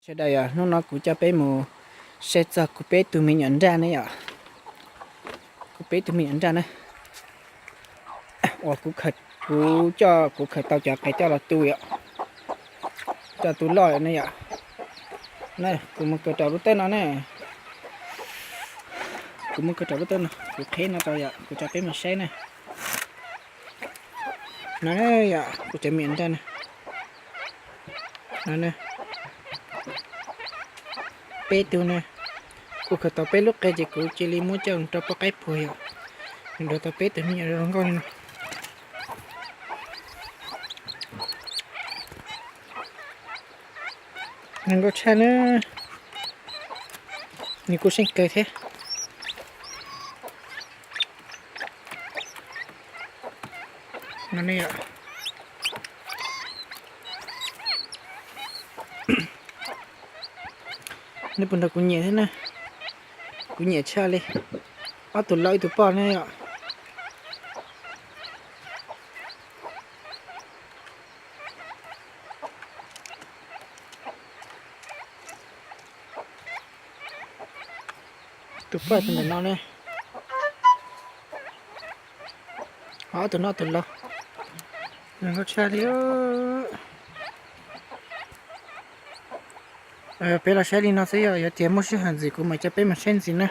Sawv daws yom, hnub no kuv coj peb mus saib txog kuv peb tug me nyuam nraj ne yom. Kuv peb tug me nyuam nraj na, uas kuv, kuv coj, kuv khaws tau cov qe coj los tu yom, coj tu loj ne yom. Na, kuv mus kawg rau lub teb no ne, kuv mus kawg rau lub teb no, kuv qhib no rau yom, kuv coj peb mus saib na. No yom, kuv cov me nyuam nraj na. No, peb tug na. Kuv khaws tau peb lub qe ces kuv cia li muab coj rau poj qaib puag yom. Nws nrog tau peb tug me nyuam zoo nkauj li no. Zoo nkauj tshaj na. Nws kuj seej kawg thiab. Nej puas nrog kuv nyiam thiab na? Kuv nyiam tshaj li. Ob tug laus ib tug poj ne yom. Tus poj tus ntawm no ne. Ob tug no tus laus. Zoo nkauj tshaj li. Peb los saib li no xwb yom, yog tias muaj sij hawm ntxiv kuv mam coj peb mus saib ntxiv na.